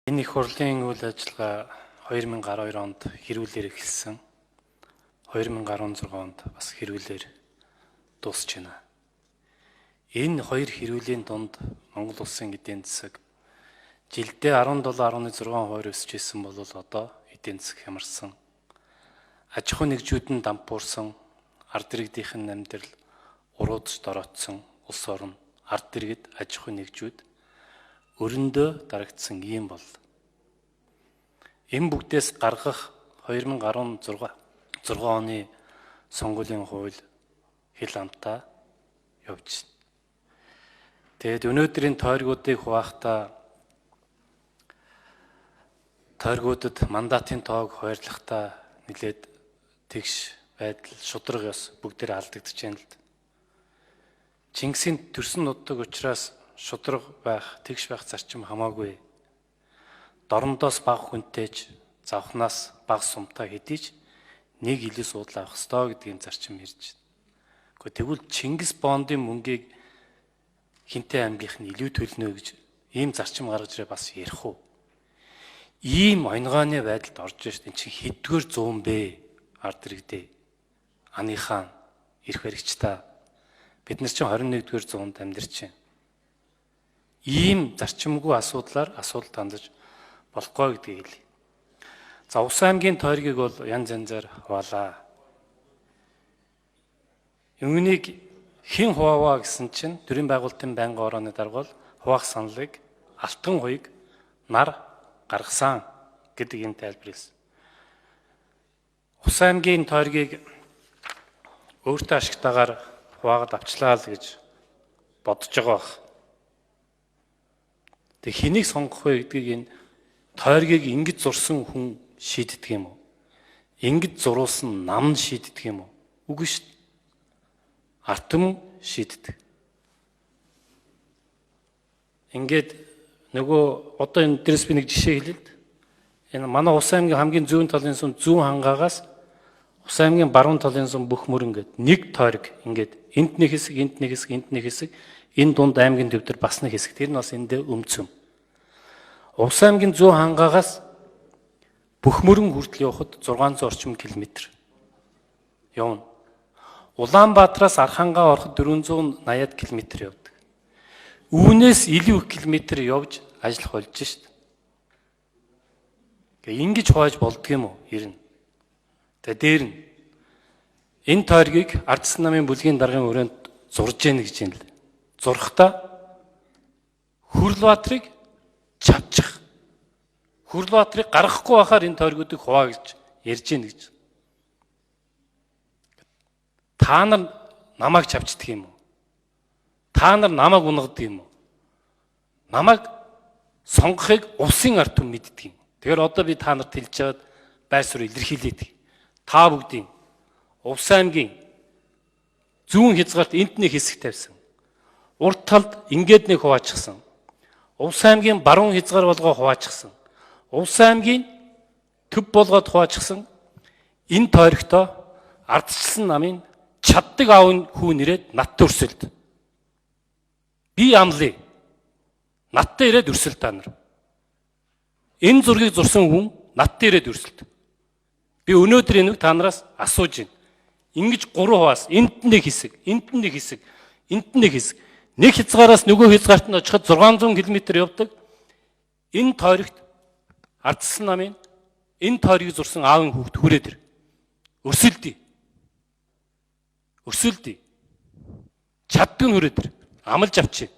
Энэ их хурлын үйл ажиллагаа 2012 онд хэрүүлэр эхэлсэн. 2016 онд бас хэрүүлэр дуусч байна. Энэ хоёр хэрүүлийн дунд Монгол улсын эдийн засаг жилдээ 17.6% өсөж исэн бол одоо эдийн засаг хямарсан. Аж ахуйн нэгжүүд нь дампуурсан, ард иргэдийнх нь амьдрал уруудж дороотсон, улс орон, ард иргэд, аж ахуйн нэгжүүд өрөндөө дарагдсан ийм бол. Энэ бүгдээс гаргах 2016 оны сонгуулийн хууль хэл амтаа явж байна. Тэгээд өнөөдрийн тойргуудыг хувахдаа тойргуудад мандатын тоог хуваарлахдаа нэлээд тэгш байдал, шударга ёс бүгдээр алдагдаж байна л да. Чингисийн төрсөн нутаг учраас шударга байх, тэгш байх зарчим хамаагүй. Дорндоос бага хүнтэйч, завхнаас бага сумтай хэдий ч нэг илүү суудлаа авах ёстой гэдгийн зарчим ирж байна. Гэхдээ тэгвэл Чингис Бондын мөнгийг Хинтээ аймгийнх нь илүү төлнө гэж ийм зарчим гаргаж ирээ бас ярих уу? Ийм онгойны байдалд орж шít. Эн чинь хэддүгээр зуун бэ? Ард иргэдээ. Аны хаан, эрх баригч та. Бид нар чинь 21-р зуунд амьдарч байна. Ийм зарчимгүй асуудлаар асуудал хандаж болохгүй гэдгийг хэлье. За, Ус аймгийн тойргийг бол янз янзаар хуваалаа. Үүнийг хэн хувааваа гэсэн чинь төрийн байгуулалтын байнгын орооны дарга бол хуваах саналыг Алтан хуйг нар гаргасан гэдэг юм тайлбар хэлсэн. Ус аймгийн тойргийг өөртөө ашигтайгаар хуваагаад авчлаа л гэж бодож байгаа бах. Тэг хэнийг сонгох вэ гэдгийг энэ тойргийг ингэж зурсан хүн шийддэг юм уу? Ингэж зуруулсан нам нь шийддэг юм уу? Үгүй шүү дээ. Ард түмэн шийддэг. Ингээд нөгөө одоо энэ дээрс би нэг жишээ хэлээ л. Энэ манай Ус аймгийн хамгийн зүүн талын сүм зүүн хангаагаас Ус аймгийн баруун талын сүм бүх мөр ингээд нэг тойрог ингээд энд нэг хэсэг, энд нэг хэсэг, энд нэг хэсэг, энэ дунд аймгийн төв дээр бас нэг хэсэг. Тэр нь бас эндээ өмцөм. Увс аймгийн зүүн хангаагаас бүх мөрөн хүртэл явхад 600 орчим километр явна. Улаанбаатараас Архангаа ороход 480 км явдаг. Үүнээс илүү их километр явж ажиллах болж шít. Гэ ингэж хувааж болдго юм уу? Ер нь. Тэгээ дээр нь энэ тойргийг Ардсан намын бүлгийн даргын өрөөнд зурж гэнэ гэж юм л. Зурхдаа Хүрлбаатрыг чавчих. Хүрлбаатрыг гаргахгүй байхаар энэ тойргуудыг хуваа гэж ярьж гэнэ гэж. Та нар намайг чавчдаг юм уу? Та нар намайг унагадаг юм уу? Намайг сонгохыг улсын ард түмэн мэддэг юм. Тэгэхээр одоо би та нарт хэлж байгаад байр суурь илэрхийлээд. Та бүгдийн Увс аймгийн зүүн хязгаарт энд нэг хэсэг тавьсан. Урд талд ингээд нэг хуваачихсан. Увс аймгийн баруун хязгаар болгоо хуваачихсан. Увс аймгийн төв болгоод хуваачихсан. Энэ тойрогтоо ардчилсан намын чаддаг аавын хүү нэрээд надтай өрсөлд. Би амлая. Надтай ирээд өрсөлд та нар. Энэ зургийг зурсан хүн надтай ирээд өрсөлд. Би өнөөдөр энэ та нараас асууж байна. Ингэж гурван хуваас энд нэг хэсэг, энд нэг хэсэг, энд нэг хэсэг. Нэг хязгаараас нөгөө хязгаарт нь очиход 600 км явдаг. Энэ тойрогт ардчилсан намын энэ тойргийг зурсан аавын хүүхд хүрээд ир. Өрсөлдөе. Өрсөлдөе. Чаддаг нь хүрээд ир. Амлаж авчи.